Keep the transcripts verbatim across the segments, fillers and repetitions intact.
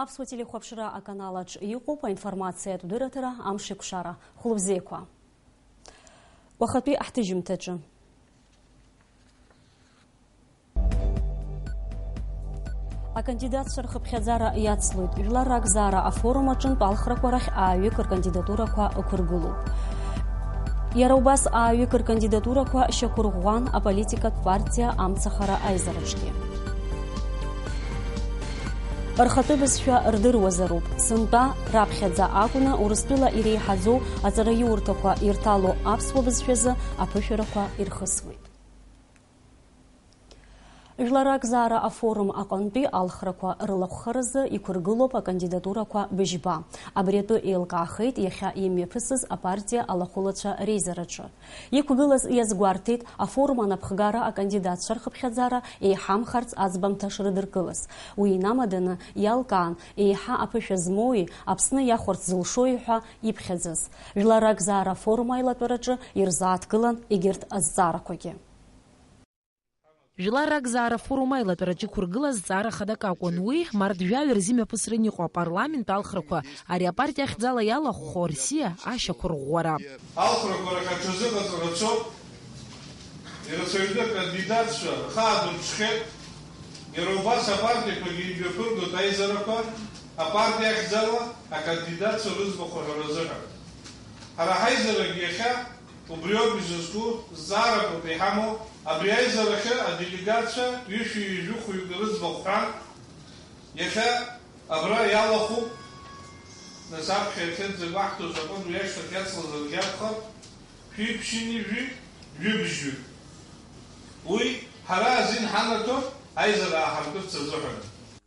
Аԥсуа телехәаԥшра аканалаҿ иҟоуп аинформациатә дырраҭара Амшеикәшара. Хәлыбзиақәа. Уахатәи аҳҭыжьымҭаҿы. Акандидатцәа рхыԥхьаӡара иацлоит. Жәлар ракзаара афорум аҿынтә алхрақәа рахь ааҩык ркандидатурақәа ықәыргылоуп. Иара убас ааҩык ркандидатурақәа шьақәырӷәӷәан аполитикатә партиа Амцахара аизараҿгьы. Рхатәы бызшәа рдыруазароуп. Сынтәа раԥхьаӡа акәны Урыстәыла иреиҳаӡоу аҵараиурҭақәа ирҭало аԥсуа бызшәазы аԥышәарақәа ирхысуеит. Жәлар ракзаара афорум аҟынтәи алхрақәа рылахәхаразы иқәыргылоуп акандидатурақәа быжьба. Абри атәы еилкаахеит иахьа имҩаԥысыз апартиа алахәылацәа реизараҿы. Иқәгылаз иазгәарҭеит, афорум анапхгара акандидатцәа рхыԥхьаӡара еиҳамхарц аӡбамҭа шрыдыркылаз. Уи инамаданы иалкаан, еиҳа аԥышәа змоуи Аԥсны иахәарц зылшои ҳәа иԥхьаӡаз. Жәлар ракзаара афорум аилатәараҿы ирзааҭгылан егьырҭ азҵаарақәагьы. Жәлар ракзаара афорум аилатәараҿы иқәыргылаз зҵаара хадак акәын. Уи, март жәаҩа рзы имҩаԥысран иҟоу апарламент алхрақәа, ари апартиа ахьӡала иалахәхо Рсиа ашьақәырӷәӷәара. Алхрақәа рахь аҽазыҟаҵара цоит, ирацәаҩны акандидатцәа рхы аадырԥшхьеит, иара убас апартиақәагьы имҩаԥыргоит аизарақәа, апартиа ахьӡала акандидатцәа рыӡбахә аҳәара азыҳәан. Ҳара ҳаизарагь иахьа Убриоуп изызку, зҵаарақәоуп иҳамоу, абри аизарахьы аделегациа ҩышәи ҩажәи хәҩык рыӡбахә ҳәан, иахьа абра иалахәуп, нас аԥхьа иахьынӡагәаҳҭо азакәан уи ашьҭахь иацлазаргьы акәхап, шәи ԥшьыни жәи, жәибжьҩык. Уи ҳара азин ҳанаҭо аизара ааҳартырц азыҳәан.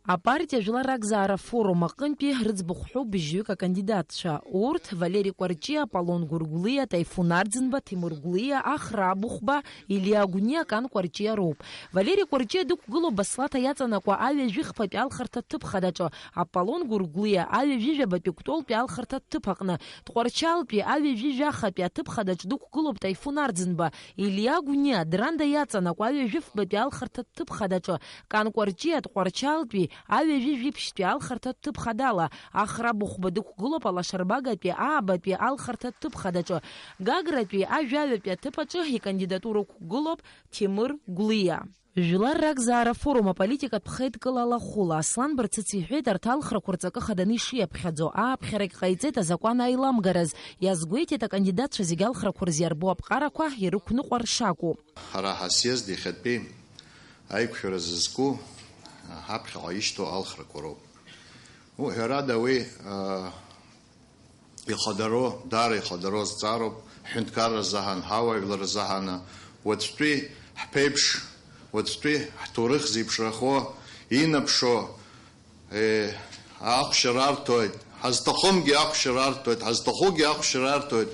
Апартиа Жәлар ракзаара афорум аҟынтәи рыӡбахә ҳәоуп бжьҩык акандидатцәа. Урҭ Валери Кәарҷиа, Аполлон Гәыргәлиа, Таифун Арӡынба, Ҭемыр Гәлиа, Ахра Абыхәба, Илиа Гәниа, Кан Кәарҷиа роуп. Валери Кәарҷиа дықәгылоуп Баслаҭа иаҵанакуа аҩажәи хԥатәи алхырҭа ҭыԥ хадаҿы, Аполлон Гәыргәлиа аҩажәи жәабатәи Кәтолтәи алхырҭа ҭыԥ аҟны, Тҟәарчалтәи аҩажәи жәахатәи аҭыԥ хадаҿы дықәгылоуп Таифун Арӡынба, Илиа Гәниа, Дранда иаҵанакуа аҩажәи фбатәи алхырҭа ҭыԥ хадаҿы, Кан Кәарҷиа Тҟәарчалтәи аҩажәи жәиԥшьтәи алхырҭа ҭыԥ хадала, Ахра Быхәба дықәгылоуп Алашарбагатәи аабатәи алхырҭа ҭыԥ хадаҿы, Гагратәи ажәаҩатәи аҭыԥ аҿы икандидатура ықәгылоуп Ҭемыр Гәлиа. Жәлар ракзаара афорум аполитикатә хеидкыла алахәыла Аслан Барцыц иҳәеит, арҭ алхрақәа рҵакы хаданы ишиаԥхьаӡо, ааԥхьарагь ҟаиҵеит азакәан аиламгараз, иазгәеиҭеит акандидатцәа зегьы алхрақәа рзы иарбоу аԥҟарақәа ирықәныҟәар шакәу. Ҳара ҳасиезд иахьатәи аиқәшәара зызку ҳаԥхьаҟа ишьҭоу алхрақәа роуп. Уи, ҳәарада, уи, а, ихадароу, даара ихадароу зҵаароуп, ҳҳәынҭқарра рзаҳан, ҳауаажәлар рзаҳаны, уаҵәтәи ҳԥеиԥш, уаҵәтәи ҳҭоурых зеиԥшрахо, инаԥшуа, Е, ахәшьара арҭоит, ҳазҭахымгьы ахәшьара арҭоит, ҳазҭахугьы ахәшьара арҭоит.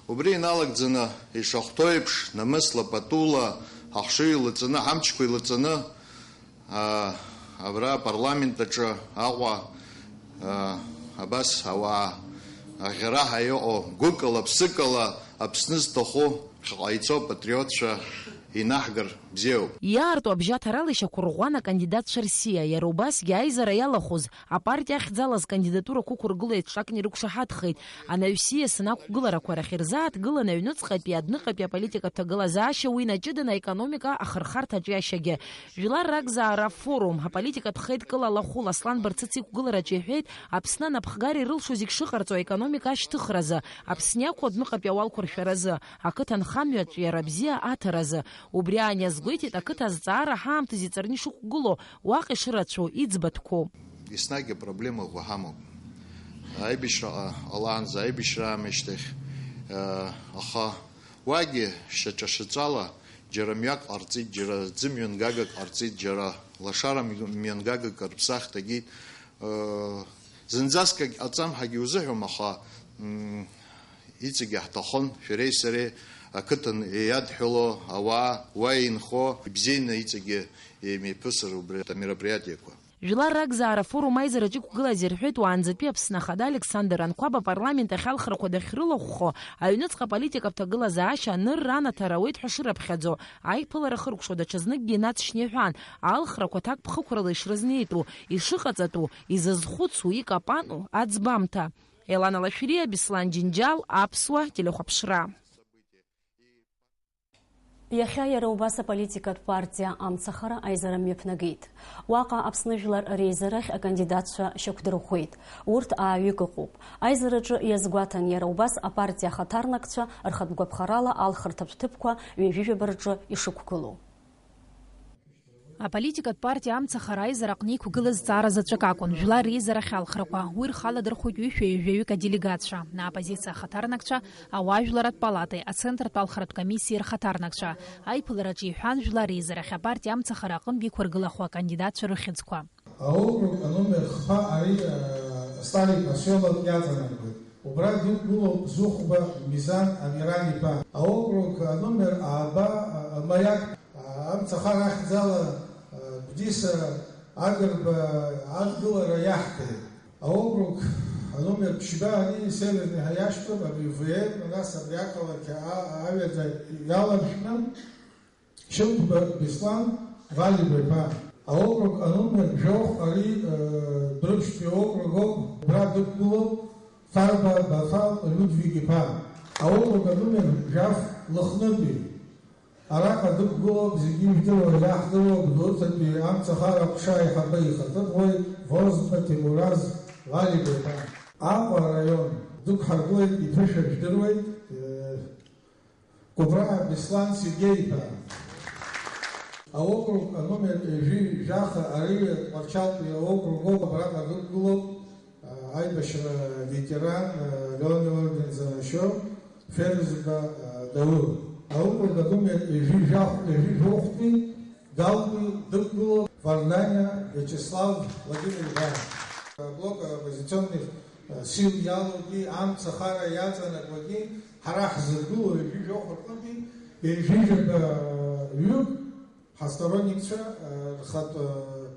Убри иналагӡаны, ишахәҭоу еиԥш, намысла, патула, ҳахшыҩ еилаҵаны, ҳамчқәа еилаҵаны, а, абра апарламент аҿы Аҟәа, а, абас ауаа аӷьараҳәа иҟоу, гәыкала, ԥсыкала Аԥсны зҭаху ԥхьаҟа ицо апатриотцәа инаҳгар бзиоуп. Иаарту абжьаҭарала ишьақәырӷәӷәан акандидатцәа рсиа, иара убасгьы аизара иалахәыз, апартиа ахьӡала зкандидатурақәа ықәыргыло еиҿҿакны ирықәшаҳаҭхеит, анаҩс ииасны ақәгыларақәа рахь ирзааҭгылан аҩныҵҟатәи адәныҟатәи аполитикатә ҭагылазаашьа, уи наҷыданы аекономика ахырхарҭаҿ иашьагьы. Жәлар ракзаара афорум аполитикатә хеидкыла алахәыла Аслан Барцыц иқәгылараҿы иҳәеит, Аԥсны анапхгара ирылшо зегь шыҟарҵо аекономика ашьҭыхразы, Аԥсны иақәу адәныҟатәи ауалқәа ршәаразы, ақыҭанхамҩаҿ иара бзиа аҭаразы. Убри аан иазгәеиҭеит ақыҭа азҵаара ҳаамҭазы иҵарны ишықәгылоу, уаҟа ишырацәоу, иӡбатәқәоу. Еснагь апроблема ӷәӷәа ҳамоуп. Аибашьра ҟа-, ҟалаанӡа, аибашьра аамышьҭахь, э, аха уагьы шьаҿа-шьаҵәала џьара мҩак ҟарҵеит, џьара ӡымҩангагак ҟарҵеит, џьара лашара мҩ-, мҩангагак рыԥсахт агеит. Э, зынӡаскагь ҟаҵам ҳәагьы узыҳәом, аха, м, иҵегьы ҳҭахын, шәареи сареи ақыҭан иадҳәало ауаа, уа инхо, ибзианы иҵегьы имҩаԥысыр убри амероприатиақәа. Жәлар ракзаара афорум аизараҿы иқәгылаз ирҳәеит, уаанӡатәи Аԥсны Ахада Александр Анқәаб апарламент ахь алхрақәа дахьрылахәхо, аҩныҵҟа аполитикатә ҭагылазаашьа анырра анаҭара ауеит ҳәа шырыԥхьаӡо, аиԥылара хыркәшо даҽазныкгьы инаҵшьны иҳәан, алхрақәа ҭакԥхықәрала ишрызнеитәу, ишыҟаҵатәу, изызхәыцу, икапану аӡбамҭа. Елана Лашәриа, Беслан Џьынџьал, Аԥсуа телехәаԥшра. Иахьа иара убас аполитикатә партиа Амцахара аизара мҩаԥнагеит. Уаҟа Аԥсны Жәлар реизарахь акандидатцәа шьақәдырӷәӷәеит. Урҭ ааҩык ыҟоуп. Аизараҿы иазгәаҭан иара убас апартиа ахаҭарнакцәа рхатә гәаԥхарала алхырҭатә ҭыԥқәа ҩажәижәаба рҿы ишықәгылоу. Аполитикатә партиа Амцахара аизара аҟны иқәгылаз зҵаара заҵәык акәын, жәлар реизарахь алхрақәа. Уи рхы аладырхәит ҩышәи ҩажәаҩык аделегатцәа, аоппозициа ахаҭарнакцәа, ауаажәларратә палатеи ацентртә алхратә комиссиеи рхаҭарнакцәа. Аиԥылараҿы иҳәан, жәлар реизарахь апартиа Амцахара аҟынтә иқәыргылахо акандидатцәа рыхьӡқәа. Аокруг аномер хԥа ари, э, Сталин асиолог иаҵанакуеит. Убра дықәгылоуп Зыхәба Мизан Амиран-иԥа. Аокруг аномер ааба, э, Маиак, э, Амцахара ахьӡала, э, Гәдиса Агрба адгылара иаҳҭеит. Аокруг аномер ԥшьба ари Северный ҳәа иашьҭоуп, абри В М, нас абри ақалақь а-, аҩаӡа иаларшәны, Шьынқәба Беслан Валиба иԥа. Аокруг аномер жәохә ари, э, Дәрыԥшьтәи аокруг ауп, убра дықәгылоуп Фарба Бафал Людвиг иԥа. Аокруг аномер жәаф Лыхнытәи. Араҟа дықәгылоуп, зегьы ижәдыруа, иаҳдыруа, Гәдоуҭатәи амцахара аҟәша аиҳабы ихаҭыԥуаҩ Возба Ҭемураз Валиба иԥа. Аҟәа араион дықәҳаргылеит, иԥышәа жәдыруеит, э, Кәыбраа Беслан Сергеи-иԥа. Аокруг аномер ҩажәи жәаха ари Тҟәарчалтәи аокруг ауп, абраҟа дықәгылоуп, а, аибашьра ветеран, а, Леон иорден занашьоу Ферузба, а, Даур. Аокруг аномер ҩажәи жәах-, ҩажәи жәохәтәи Галтәи дықәгылоуп Варданиа Виачеслав Владимир-иԥа. Блок оппозиционных, э, сил иалоугьы, амцахара иаҵанакуагьы, ҳара ҳзыргыло ҩажәи жәохә рҟынтәи ҩажәижәаба ҩык ҳасторонникцәа, э, рхатә, э,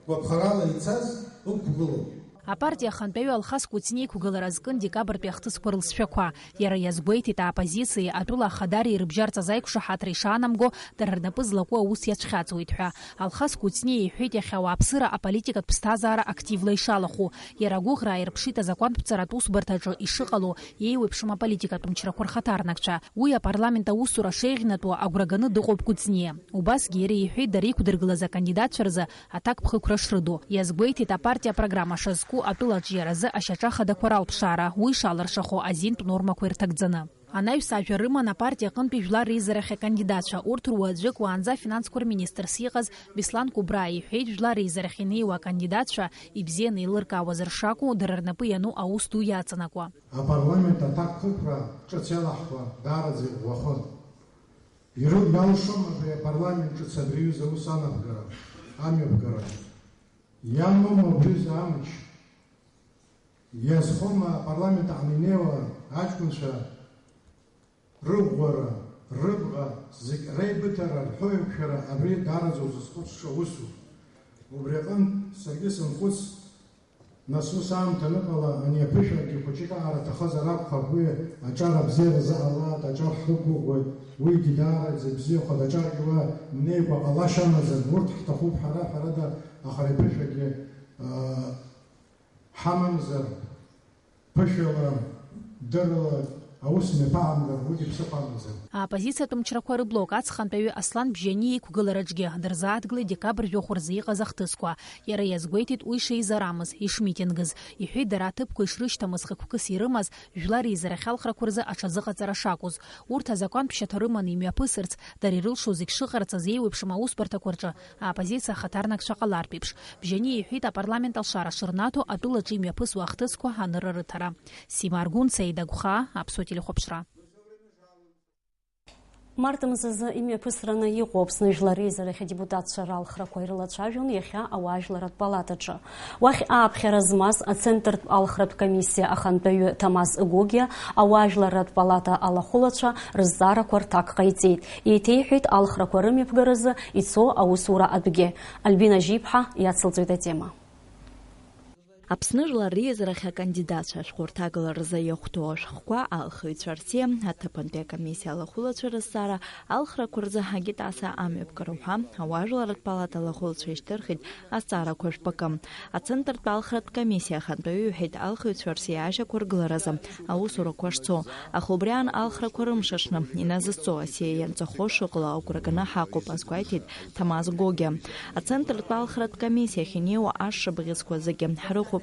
гәаԥхарала ицаз ықәгылоуп. Апартиа ахантәаҩы Алхас Кәыҵниа иқәгылара зкын декабртәи ахҭысқәа рылҵшәақәа. Иара иазгәеиҭеит, аоппозициеи атәыла ахадареи рыбжьарҵаз аиқәшаҳаҭра ишаанамго, дара рнапы злаку аус иацәхьаҵуеит ҳәа. Алхас Кәыҵниа иҳәеит, иахьа ауааԥсыра аполитикатә ԥсҭазаара активла ишалахәу. Иара агәыӷра ааирԥшит азакәантә ԥҵаратә усбарҭаҿы ишыҟало еиуеиԥшым аполитикатә мчрақәа рхаҭарнакцәа. Уи апарламент аусура шеиӷьнатәу агәра ганы дыҟоуп Кәыҵниа. Убасгьы иара иҳәеит, дара иқәдыргылаз акандидатцәа рзы аҭакԥхықәра шрыду. Иазгәеиҭеит апартиа апрограмма шазку атәыла аҿиаразы ашьаҿа хадақәа ралԥшаара, уи шалыршахо азинтә нормақәа ирҭагӡаны. Анаҩс ажәа рыман апартиа аҟынтәи жәлар реизарахь акандидатцәа. Урҭ руаӡәык уаанӡа афинансқәа рминистрс иҟаз Беслан Кәыбраа иҳәеит, жәлар реизарахь инеиуа акандидатцәа ибзианы еилыркаауазар шакәу, дара рнапы иану аус ду иаҵанакуа. Апарламент аҭакԥхықәра ҿыц иалаҳхуа даараӡа иӷәӷәахоит. Ирыдналшом абри апарламент ҿыц абри аҩыза аус анабгара, амҩаԥгара. Иамоума абри аҩыза амч? Иазхома апарламент аҟны инеиуа аҷкәынцәа рыӷәӷәара, рыбӷа, зегь реибыҭара, рҳәоуеиқәшәара абри даараӡа узызхәыцша усуп. Убри аҟынтә саргьы сымхәыц, нас ус аамҭа аныҟала, ани аԥышәагьы хәыҷык аара ҭахазар акәхап, уи аҿар абзиаразы ҟалааит, аҿар ҳрықәгәыӷуеит, уигьы даараӡа ибзиахоит, аҿаргьы уа мнеикәа ҟалашьа амаӡам, урҭ ҳҭахуп ҳара, ҳәарада, аха ари аԥышәагьы, аа, ҳамамзар, ԥышәала, дыррала аус мҩаԥаҳамгар, уигьы ԥсыхәа амаӡам. Аоппозициатә мчрақәа рыблок аҵхантәаҩы Аслан Бжьаниа иқәгылараҿгьы дырзааҭгылеит декабр жәохә рзы иҟаз ахҭысқәа. Иара иазгәеиҭеит уи шеизарамыз, ишмитингыз. Иҳәеит, дара аҭыԥқәа ишрышьҭамыз хықәкыс ирымаз, жәлар реизарахь алхрақәа рзы аҽазыҟаҵара шакәыз. Урҭ азакәантә шьаҭа рыманы имҩаԥысырц, дара ирылшо зегь шыҟарҵаз еиуеиԥшым аусбарҭақәа рҿы аоппозициа ахаҭарнакцәа ҟалартә еиԥш. Бжьаниа иҳәеит, апарламент алшара шырнаҭо атәылаҿы имҩаԥысуа ахҭысқәа анырра рыҭара. Сима Аргәын, Саида Гәхаа, Аԥсуа телехәаԥшра. Март мзазы имҩаԥысраны иҟоу Аԥсны Жәлар Реизарахь адепутатцәа ралхрақәа ирылацәажәон иахьа ауаажәларратә палатаҿы. Уахь ааԥхьара змаз ацентртә алхратә комиссиа ахантәаҩы Ҭамаз Гогиа ауаажәларратә палата алахәылацәа рызҵаарақәа рҭак ҟаиҵеит. Еиҭеиҳәеит алхрақәа рымҩаԥгаразы ицо аусура атәгьы. Альбина Жиԥҳа иацылҵоит атема. Аԥсны Жәлар Реизарахь акандидатцәа ашәҟәы рҭагыларазы иахәҭоу ашәҟәқәа алхыҩцәа рциа аҭыԥантәи акомиссиа алахәылацәа рызҵаара алхрақәа рзы агитациа амҩаԥгара уҳәа ауаажәларратә палата алахәылацәа ишьҭырхит азҵаарақәа жәпакы. Ацентртә алхратә комиссиа ахантәаҩы иҳәеит алхыҩцәа рсиа ашьақәыргыларазы аусурақәа шцо, аха убри аан алхрақәа рымшаҽны иназызҵо асиа ианҵахо шыҟало агәра ганы ҳаҟоуп, азгәеиҭеит Ҭамаз Гогиа. Ацентртә алхратә комиссиахь инеиуа ашшыбӷьыцқәа зегьы ҳрыхәаԥшуеит,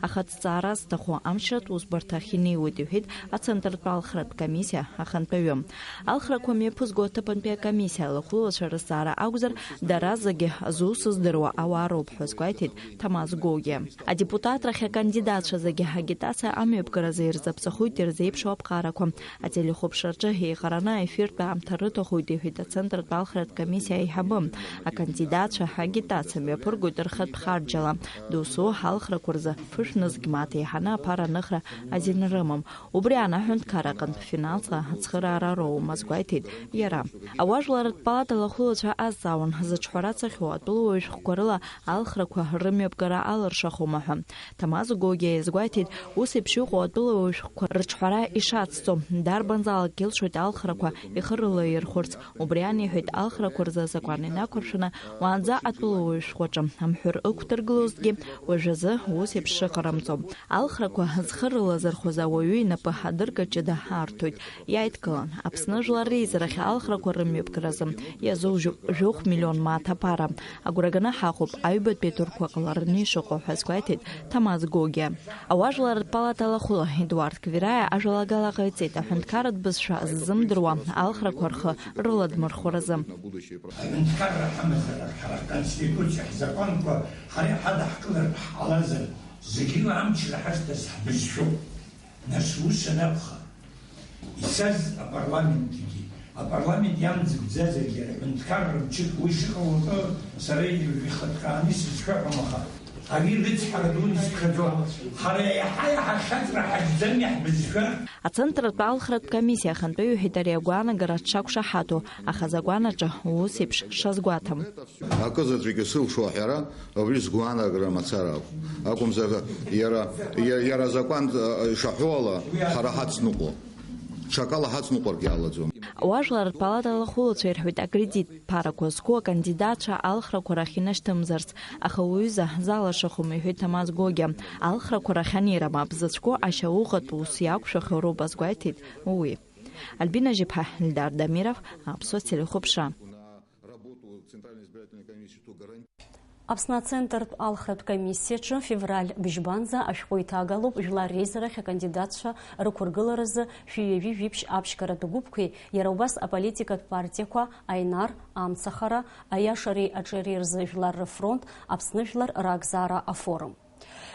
аха аҭҵаара зҭаху амчратә усбарҭахь инеиуеит, иҳәеит ацентртә алхратә комиссиа ахантәаҩы. Алхрақәа мҩаԥызго аҭыԥантәи акомиссиа алахәылацәа рызҵаара акәзар, дара зегьы зус здыруа ауаа роуп ҳәа азгәеиҭеит Ҭамаз Гогиа. Адепутатрахь акандидатцәа зегьы агитациа амҩаԥгаразы ирзаԥҵахоит ирзеиԥшу аԥҟарақәа. Ателехәаԥшраҿы еиҟараны аефиртә аамҭа рыҭахоит, иҳәеит ацентртә алхратә комиссиа аиҳабы. Акандидатцәа агитациа мҩаԥыргоит рхатә харџьала. Досу алхрақәа рзы фышә нызқь мааҭ еиҳаны аԥара аныхра азин рымам. Убри аан аҳәынҭқарра аҟынтә финансла ацхыраара роуам, азгәеиҭеит иара. Ауаажәларратә палата алахәылацәа азҵаауан, зыҿҳәара цахьоу атәылауаҩ шәҟәқәа рыла алхрақәа рымҩаԥгара алыршахома ҳәа. Ҭамаз Гогиа иазгәеиҭеит, ус еиԥш иҟоу атәылауаҩ шәҟәқәа рыҿҳәара ишацҵо, дарбанзаалак илшоит алхрақәа ихы рылаирхәырц. Убри аан иҳәеит, алхрақәа рзы азакәан инақәыршәаны, уаанӡа атәылауаҩ шәҟәаҿы амҳәыр ықәдыргылозҭгьы, уажәазы ус еиԥш шыҟарымҵо. Алхрақәа зхы рылазырхәыз ауаҩы инапы адырга ҷыда арҭоит. Иааидкылан, Аԥсны Жәлар Реизарахь алхрақәа рымҩаԥгаразы иазу жәохә миллион мааҭ аԥара. Агәра ганы ҳаҟоуп, аҩбатәи атурқәа ҟалараны ишыҟоу ҳәа азгәеиҭеит Ҭамаз Гогиа. Ауаажәларратә палата алахәыла Едуард Квираиа ажәалагала ҟаиҵеит аҳәынҭқарратә бызшәа ззымдыруа алхрақәа рхы рыладмырхәразы. Аҳәынҭқарра ҳамазар, ҳара ҳконституциа, ҳзакәанқәа ҳара иҳадаҳкылартә ҳҟалазар, зегьы рыла амчра ҳазҭаз ҳбызшәоуп. Нас ус анакәха, ицаз апарламентгьы, апарламент иамӡырӡазаргьы, аҳәынҭқарра мчык уи шыҟоу акы сара ихаҭҟааны исызшәаҳәом, аха ари рыцҳара дуны исԥхьаӡо, ҳара иаҳа-иаҳа ахьаҵра ҳаҿӡами ҳбызшәа? Ацентртә алхратә комиссиа ахантәаҩы иҳәеит ари агәаанагара дшақәшаҳаҭу, аха азакәан аҿы ус еиԥш шазгәаҭам. Акы заҵәык исылшо аҳәара, абри сгәаанагара мацара акәым. Акәымзар, иара, иа-, иара азакәан, а, ишаҳәо ала, ҳара ҳацныҟәо. Ҽакала ҳацныҟәаргьы алаӡом. Ауаажәларратә палата алахәылацәа ирҳәоит акредит ԥарақәа зқәу акандидатцәа алхрақәа рахь инашьҭымзарц, аха уаҩыза залашахом, иҳәеит Ҭамаз Гогиа. Алхрақәа рахь анеира мап зыцәку ашьауӷатә ус иақәшәахьоу роуп азгәеиҭеит уи. Альбина Жьыԥҳа, Эльдар Дамиров, Аԥсуа телехәаԥшра. Аԥсны ацентртә алхратә комиссиаҿы февраль бжьбанӡа ашәҟәы иҭагалоуп жәлар реизарахь акандидатцәа рықәыргыларазы шәи ҩажәи жәиԥшь аԥшьгаратә гәыԥқәеи, иара убас аполитикатә партиақәа Аинар, Амцахара, Аиашареи аҿиареи рзы Жәлар рыфронт, Аԥсны Жәлар ракзаара афорум.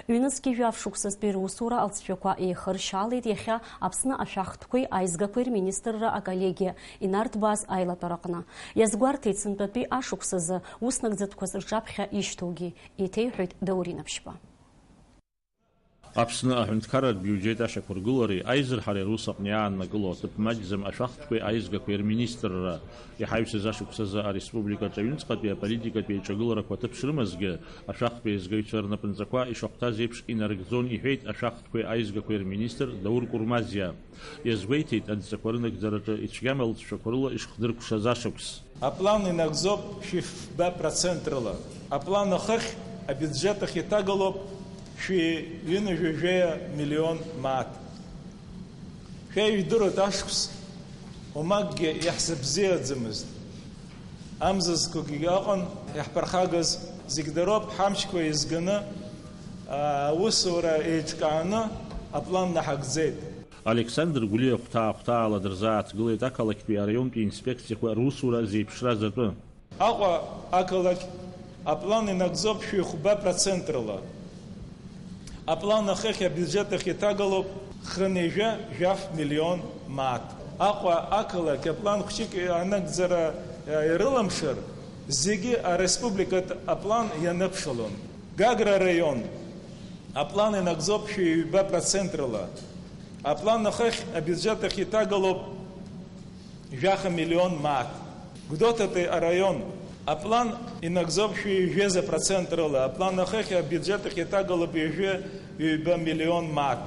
Ҩнызқьи жәаф шықәсазтәи русура алҵшәақәа еихыршьаалеит иахьа Аԥсны ашәахтәқәеи аизгақәеи рминистрра аколлегиа инарҭбааз аилатәараҟны. Иазгәарҭеит, сынтәатәи ашықәсазы ус нагӡатәқәаз рҿаԥхьа ишьҭоугьы, еиҭеиҳәоит Даур Инаԥшьба. Аԥсны аҳәынҭқарратә биуџьет ашьақәыргылареи аизырҳареи рус аҟны иааннакыло аҭыԥ маҷӡам ашәахтәқәеи аизгақәеи рминистрра. Иҳаҩсыз ашықәсазы ареспубликаҿы аҩныҵҟатәи аполитикатәи еиҿагыларақәа аҭыԥ шрымазгьы, ашәахтә еизгаҩцәа рнапынҵақәа ишахәҭаз еиԥш инарыгӡон, иҳәеит ашәахтәқәеи аизгақәеи рминистр Даур Курмазиа. Иазгәеиҭеит, адҵақәа рынагӡараҿы ицәгьам алҵшәақәа рыла ишхдыркәшаз ашықәс. Аплан инагӡоуп шәи фба процент рыла. Аплан ахыхь абиуџьет ахь иҭагалоуп шәи ҩынҩажәи жәаҩа миллион мааҭ. Шәа ижәдыруеит, ашықәс уамакгьы иаҳзыбзиаӡамызт. Амзызқәагьы ыҟан иаҳԥырхагаз, зегь дароуп, ҳамчқәа еизганы, аусура еиҿкааны аплан наҳагӡеит. Александр Гәлиа хәҭаа-хәҭаала дырзааҭгылеит ақалақьтәи араионтәи инспекциақәа русура зеиԥшраз атәы. Аҟәа ақалақь аплан инагӡоуп шәи хәба процент рыла. Аплан ахыхь абиуџьет ахь иҭагалоуп хынҩажәа жәаф миллион мааҭ. Аҟәа ақалақь аплан хәҷык анагӡара, э, ирыламшар, зегьы ареспубликатә аплан ианыԥшылон. Гагра араион аплан инагӡоуп шәи ҩба процент рыла. Аплан ахыхь абиуџьет ахь иҭагалоуп жәаха миллион мааҭ. Гәдоуҭатәи араион аплан инагӡоуп шәи ҩажәа процент рыла. Аплан ахыхь абиуџьет ахь иҭагалоуп ҩажәи ҩба миллион мааҭ.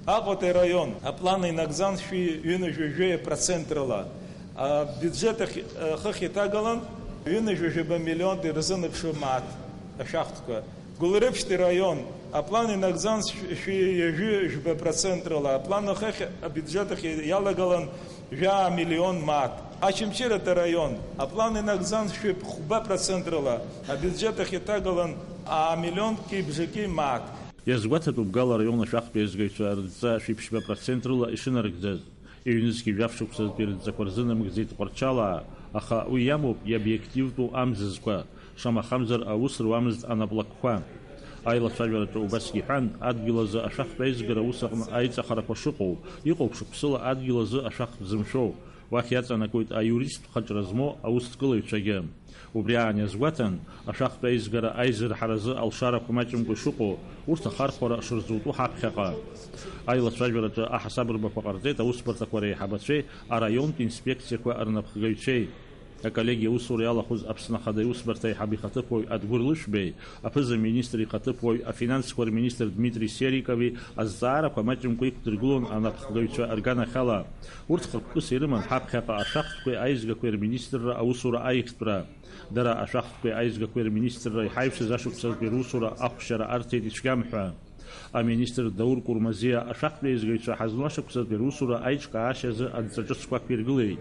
Аҟәатәи араион аплан инагӡан шәи ҩынҩажәи жәаҩа процент рыла. Абиуџьет ахь, ахыхь иҭагалан ҩынҩажәи жәаба миллионк ирзынаԥшуа мааҭ ашәахтәқәа. Гәылрыԥшьтәи раион аплан инагӡан шәи ҩажәи жәба процент рыла. Аплан ахыхь абиуџьет ахь иалагалан жәаа миллион мааҭ. Очамчыратәи араион аплан инагӡан шәи хәба процент рыла. Абиуџьет ахь иҭагалан аа миллионки бжаки мааҭ. Иазгәаҭатәуп Гагра араион ашәахтә еизгаҩцәа рыдҵа шәиԥшьба процент рыла ишынарыгӡаз. Ҩнызқьи жәаф шықәсазтәи рыдҵақәа рзынамыгӡеит Тҟәарчалаа, аха уи иамоуп иобиективтәу амзызқәа, шамахамзар аус руамызт анаплакқәа. Аилацәажәараҿы убасгьы иҳәан, адгьыл азы ашәахтә аизгара аус аҟны аиҵахарақәа шыҟоу, иҟоуп шықәсыла адгьыл азы ашәахтә зымшәоу, уахь иаҵанакуеит аиуристтә хаҿра змоу аусҭгылаҩцәагьы. Убри аан иазгәаҭан, ашәахтә аизгара аизырҳаразы алшарақәа маҷымкәа ишыҟоу, урҭ ахархәара шырзутәу ҳаԥхьаҟа. Аилацәажәараҿы аҳасабырбақәа ҟарҵеит аусбарҭақәа реиҳабацәеи араионтә инспекциақәа рнапхгаҩцәеи. Аколлегиа аусура иалахәыз Аԥсны Ахада Аусбарҭа аиҳабы ихаҭыԥуаҩ Адгәыр Лышәбеи, аԥыза-министр ихаҭыԥуаҩ, афинансқәа рминистр Дмитри Серикови азҵаарақәа маҷымкәа иқәдыргылон анапхгаҩцәа рганахьала. Урҭ хықәкыс ирыман ҳаԥхьаҟа ашәахтәқәеи аизгақәеи рминистрра аусура аиӷьтәра. Дара ашәахтәқәеи аизгақәеи рминистрра иҳаҩсыз ашықәсазтәи русура ахәшьара арҭеит ицәгьам ҳәа. Аминистр Даур Курмазиа ашәахтә еизгаҩцәа ҳазну ашықәсазтәи русура аиҿкаашьазы адҵа ҿыцқәа ақәиргылеит.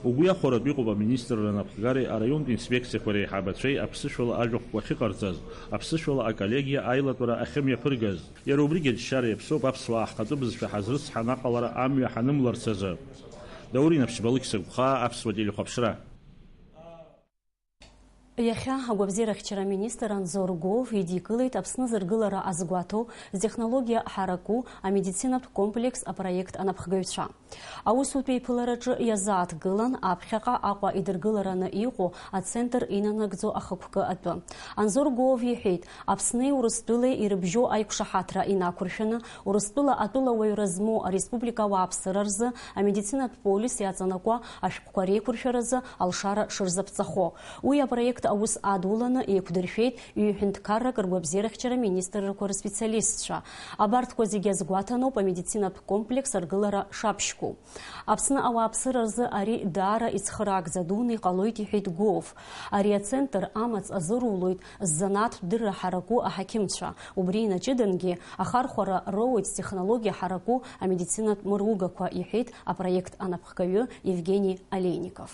Угәы иахәаратәы иҟоуп аминистрра анапхгареи араионтә инспекциақәа реиҳабацәеи аԥсышәала ажәахәқәа ахьыҟарҵаз, аԥсышәала аколлегиа аилатәара ахьымҩаԥыргаз. Иара убригьы аџьшьара иаԥсоуп аԥсуаа ҳхатәы бызшәа ҳазрыцҳан аҟалара амҩа ҳанымларц азы. Даур Инаԥшьба, Алықьса Гәхаа, Аԥсуа телехәаԥшра. Иахьа агәабзиарахьчара аминистр Анзор Гов идикылеит Аԥсны зыргылара азгәаҭоу, зтехнологиа ҳараку амедицинатә комплекс апроект анапхгаҩцәа. Аусутә еиԥылараҿы иазааҭгылан аԥхьаҟа Аҟәа идыргылараны иҟоу ацентр инанагӡо ахықәкы атәы. Анзор Гов иҳәеит, Аԥсни Урыстәылеи ирыбжьоу аиқәшаҳаҭра инақәыршәаны, Урыстәыла атәылауаҩра змоу ареспублика ауааԥсыра рзы амедицинатә полис иаҵанакуа ашәҟәқәа реиқәыршәаразы алшара шырзаԥҵахо. Уи апроект аус адуланы еиқәдыршәеит ҩ-ҳәынҭқаррак ргәабзиарахьчара министррақәа рспециалистцәа. Абарҭқәа зегьы азгәаҭаноуп амедицинатә комплекс аргылара шаԥшьку. Аԥсны ауааԥсыра рзы ари даара ицхыраагӡа дуны иҟалоит, иҳәеит Гов. Ари ацентр амаҵ азырулоит ззанааҭтә дырра ҳараку аҳақьымцәа. Убри инаҷыдангьы ахархәара роуеит зтехнологиа ҳараку амедицинатә мыругақәа, иҳәеит апроект анапхгаҩы Евгени Олейников.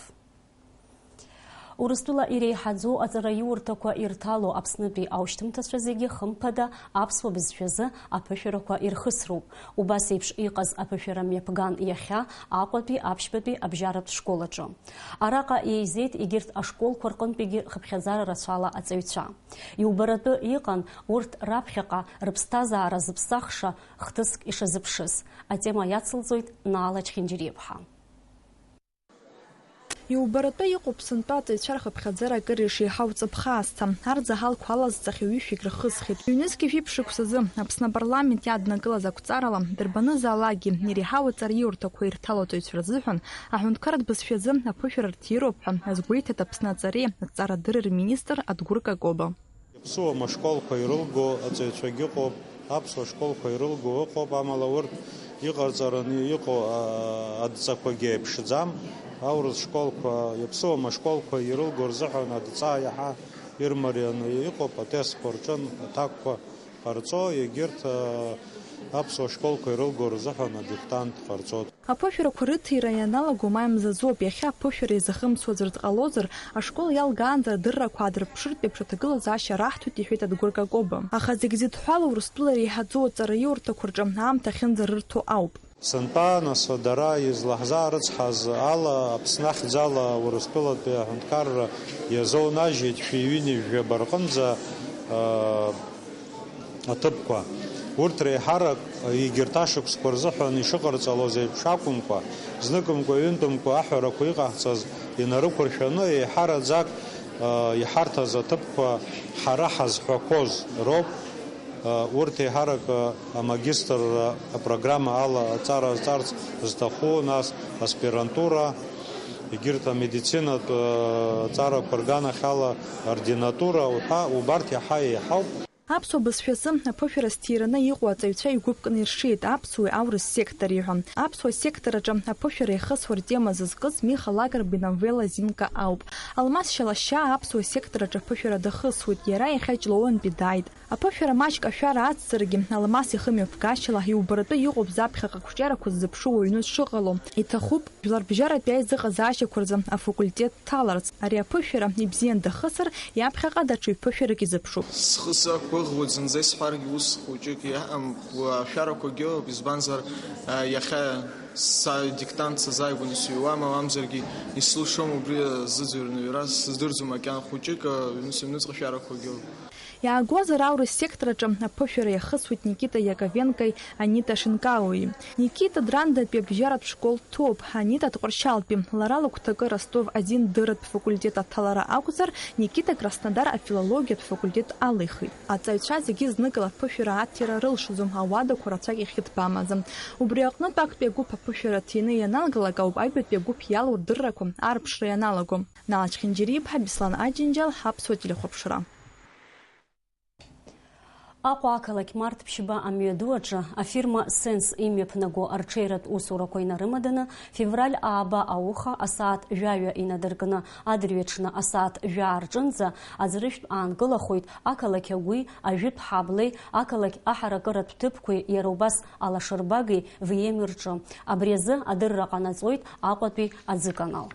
Урыстәыла иреиҳаӡоу аҵараиурҭақәа ирҭало Аԥснытәи аушьҭымҭацәа зегьы, хымԥада, аԥсуа бызшәазы аԥышәарақәа ирхысроуп. Убас еиԥш иҟаз аԥышәара мҩаԥган иахьа Аҟәатәи аԥшьбатәи абжьаратә школ аҿы. Араҟа еизеит егьырҭ ашколқәа рҟынтәигьы хыԥхьаӡара рацәала аҵаҩцәа. Иубаратәы иҟан урҭ раԥхьаҟа рыԥсҭазаара зыԥсахша хҭыск ишазыԥшыз. Атема иацылҵоит Наала Чхинџьариаԥҳа. Иубаратәы иҟоуп сынтәа аҵаҩцәа рхыԥхьаӡара акыр ишеиҳау ҵыԥх аасҭа. Арзаҳалқәа алазҵахьоу ҩышәҩык рхысхит. Ҩнызқьи жәиԥшь шықәсазы Аԥсны апарламент иаднакылаз ақәҵарала, дырбанызаалакгьы иреиҳау аҵараиурҭақәа ирҭало аҵаҩцәа рзыҳәан аҳәынҭқарратә бызшәазы аԥышәара рҭироуп ҳәа азгәеиҭеит Аԥсны аҵареи аҭҵаарадырреи рминистр Адгәыр Какоба. Аԥсуа машколқәа ирылго аҵаҩцәагьы ыҟоуп, аԥсуа школқәа ирылго ыҟоуп, амала урҭ иҟарҵараны иҟоу, а, адҵақәагьы еиԥшӡам. Аурыс школқәа, иаԥсуа машколқәа ирылго рзыҳәан адҵа иаҳа ирмарианы иҟоуп, атестқәа рҿы аҭакқәа ҟарҵо, егьырҭ, а, аԥсуа школқәа ирылго рзыҳәан адиктант ҟарҵоит. Аԥышәарақәа рыҭира ианалаго маи мзазоуп, иахьа аԥышәара изахымцо аӡәыр дҟалозар, ашкол иалгаанӡа адыррақәа аадырԥшыртә еиԥш аҭагылазаашьа раҳҭоит, иҳәеит Адгәыр Какоба. Аха зегь зыдҳәалоу Урыстәыла иреиҳаӡоу аҵараиурҭақәа рҿы аамҭа ахьынӡарырҭо ауп. Сынтәа, нас, дара излаҳзаарыцҳаз ала, Аԥсны ахьӡала Урыстәылатәи аҳәынҭқарра иазонажьит шәи ҩынҩажәи жәаба рҟынӡа, аа, аҭыԥқәа. Урҭ реиҳарак егьырҭ ашықәсқәа рзыҳәан ишыҟарҵалоз еиԥш акәымкәа, зныкымкәа-ҩынтәымкәа аҳәарақәа иҟаҳҵаз инарықәыршәаны, еиҳараӡак, ы, иҳарҭаз аҭыԥқәа ҳара ҳазҳәақәоз роуп. Ы, урҭ еиҳарак, ы, амагистрра апрограмма ала аҵара азҵарц зҭаху, нас аспирантура, егьырҭ амедицинатә, ы, ҵарақәа рганахьала ординатура уҳәа, убарҭ иаҳа еиҳауп. Аԥсуа бызшәазы аԥышәара зҭираны иҟоу аҵаҩцәа игәыԥкны иршеит аԥсуеи аурыс сектори ҳәа. Аԥсуа сектор аҿы аԥышәара иахысуа ртема зызкыз Миха Лакрба иновелла Зинка ауп. Алмас Шьалашьаа аԥсуа сектор аҿы аԥышәара дахысуеит, иара иахьа Ҷлоуантәи дааит. Аԥышәара маҷк ашәара ацҵаргьы, Алмас ихымҩаԥгашьала иубаратәы иҟоуп заԥхьаҟа ақәҿиарақәа ззыԥшу уаҩны дшыҟало. Иҭахуп жәларбжьаратәи аизыҟазаашьақәа рзы афакультет дҭаларц. Ари аԥышәара ибзиан дахысыр, иаԥхьаҟа даҽа ҩԥышәарак изыԥшуп. Схы сақәгәыӷуеит, зынӡа исҳәаргьы ус хәыҷык иаҳам, ашәарақәагьы ыҟоуп, избанзар, а, иахьа са диктант сазааигәаны сыҩуама, мамзаргьы исылшом убри азыӡырҩра, сыздырӡом макьана хәыҷык, а, ҩны сыҩныҵҟа ашәарақәагьы ыҟоуп. Иаагозар, аурыс сектор аҿы аԥышәара иахысуеит Никита Иаковенкои Анита Шинкауи. Никита Драндатәи абжьаратә школ дҭоуп, Анита Тҟәарчалтәи. Лара лыгәҭакы Ростов азин дырратә факультет аҭалара акәзар, Никита Краснодар афилологиатә факультет алихит. Аҵаҩцәа зегьы зныкала аԥышәара аҭира рылшаӡом, ауадақәа рацәак иахьыҭбамаӡам. Убри аҟнытә актәи агәыԥ аԥышәара ҭины ианалгалак ауп аҩбатәи агәыԥ иалоу рдыррақәа аарԥшра ианалаго. Нала Чхинджери-иԥҳа, Беслан Аџьынџьал, Аԥсуа телехәаԥшра. Аҟәа ақалақь Март ԥшьба амҩаду аҿы афирма Сенс имҩаԥнаго арҽеиратә усурақәа инарымаданы, февраль ааба ауха асааҭ жәаҩа инадыркны, адырҩаҽны асааҭ жәаа рҿынӡа аӡрыжәтә аанкылахоит ақалақь агәи ажәытә ҳаблеи ақалақь аҳаракыратә ҭыԥқәеи иара убас алашарбагеи В М рҿы. Абри азы адырра ҟанаҵоит Аҟәатәи аӡыканал.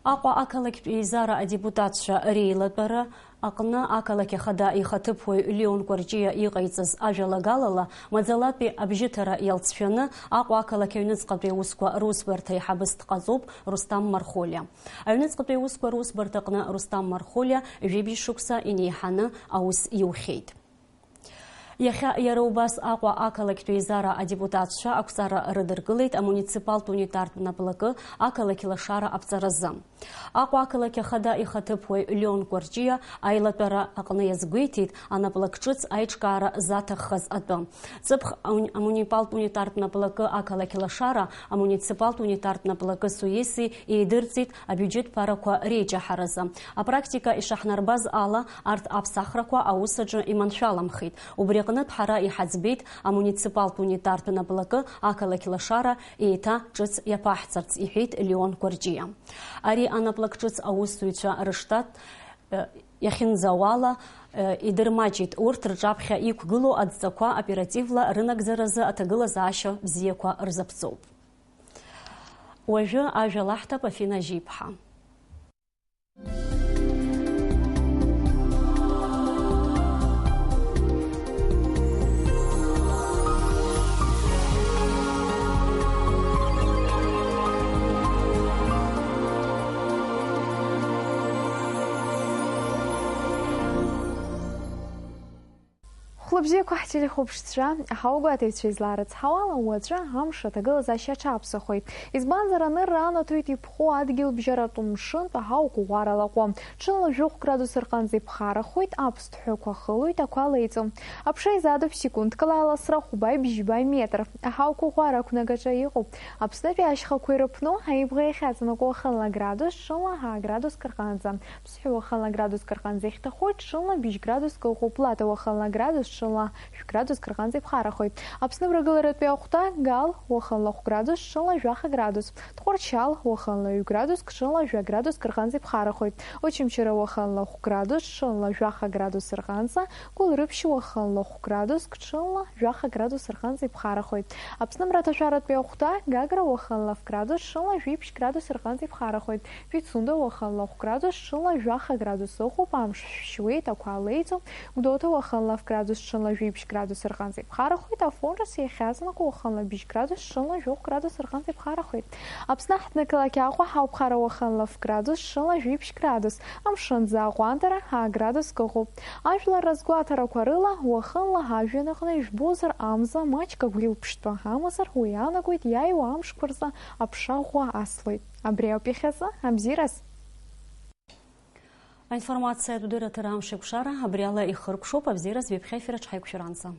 Аҟәа ақалақьтә еизара адепутатцәа реилатәара аҟны ақалақь ахада ихаҭыԥуаҩ Леон Кәарҷиа иҟаиҵаз ажәалагалала, маӡалатәи абжьыҭара иалҵшәаны Аҟәа ақалақь аҩныҵҟатәи аусқәа русбарҭа аиҳабыс дҟаҵоуп Рустам Мархолиа. Аҩныҵҟатәи аусқәа русбарҭаҟны Рустам Мархолиа жәибжь шықәса инеиҳаны аус иухьеит. Иахьа иара убас Аҟәа ақалақьтә еизара адепутатцәа ақәҵара рыдыркылеит амуниципалтә унитартә наплакы ақалақь лашара аԥҵаразы. Аҟәа ақалақь ахада ихаҭыԥуаҩ Леон Кәарҷиа аилатәара аҟны иазгәеиҭеит анаплак ҿыц аиҿкаара заҭаххаз атәы. Ҵыԥх ауни-, амуниципалтә унитартә наплакы ақалақь лашара амуниципалтә унитартә наплакы СУЕС-и еидырҵеит абиуџьет ԥарақәа реиҷаҳаразы. Апрактика ишаҳнарбаз ала, арҭ аԥсахрақәа аус аҿы иманшәаламхеит. Убри аҟнытә ҳара иҳаӡбеит амуниципалтә унитартә наплакы ақалақь лашара еиҭа ҿыц иаԥаҳҵарц, иҳәеит Леон Кәарҷиа. Ари анаплак ҿыц аусзуҩцәа рыштат, э, иахьынӡауала, э, идырмаҷит. Урҭ рҿаԥхьа иқәгылоу адҵақәа оперативла рынагӡаразы аҭагылазаашьа бзиақәа рзаԥҵоуп. Уажәы ажәа лаҳҭап Афина Жьиԥҳа. Хәлыбзиақәа ҳтелехәаԥшцәа, аҳауагәаҭаҩцәа излаарыцҳауала, уаҵәы амш аҭагылазаашьа аҽаԥсахуеит. Избанзар, анырра анаҭоит иԥхоу адгьылбжьаратә мшынтә аҳауа қәыӷәӷәара лаҟәы. Ҽынла жәохә градус рҟынӡа иԥхарахоит, аԥсҭҳәақәа хылоит, ақәа леиҵом. Аԥша изадуп секундкала аласра хәбаи бжьбаи метр. Аҳауа қәыӷәӷәара ақәнагаҿы иҟоуп. Аԥснытәи ашьхақәа ирыԥну, аибӷа иахьаҵанакуа уахынла градус, ҽынла ҳа градуск рҟынӡа. Ԥсҳәы уахынла градуск рҟынӡа ихьҭахоит, ҽынла быжь градуск ыҟоуп, Лата уахынла градус, ҽынла шә градуск рҟынӡа иԥхарахоит. Аԥсны мрагыларатәи ахәҭа, Гал уахынла хә градус, ҽынла жәаха градус, Тҟәарчал уахынла ҩ градуск, ҽынла жәа градуск рҟынӡа иԥхарахоит. Очамчыра уахынла хә градус, ҽынла жәаха градус рҟынӡа, Гәылрыԥшь уахынла хә градуск, ҽынла жәаха градус рҟынӡа иԥхарахоит. Аԥсны мраҭашәаратәи ахәҭа, Гагра уахынла ф градус, ҽынла жәиԥшь градус рҟынӡа иԥхарахоит. Пицунда уахынла хә градус, ҽынла жәаха градус ыҟоуп, амш шәшьуеит, ақәа леиӡом. Гәдоуҭа уахынла ф градус, ҽынла Жәеиԥшь градус рҟынӡа иԥхарахоит, Афон Рус иахьазнаку уахынла бжь градус, шынла жәохә градус рҟынӡа иԥхарахоит. Аԥсны ҳҭнықалақь Аҟәа ҳауԥхара уахынла ф градус, шынла жәиԥшь градус, амшын аӡы аҟәандара аградус кыҟоуп. Ажәлар рызгәаҭарақәа рыла, уахынла ажәҩан аҟны ижәбозар амза маҷк агәилԥштәы амазар, уи иаанагоит иааиуа амшқәа рзы аԥша ӷәӷәа аслоит. Абри ауп иахьазы абзиараз. Аинформациатә дырраҭара амш еиқәшара абри ала ихыркәшоуп. Абзиараз ҩаԥхьа ефир аҿы ҳаиқәшәаранӡа.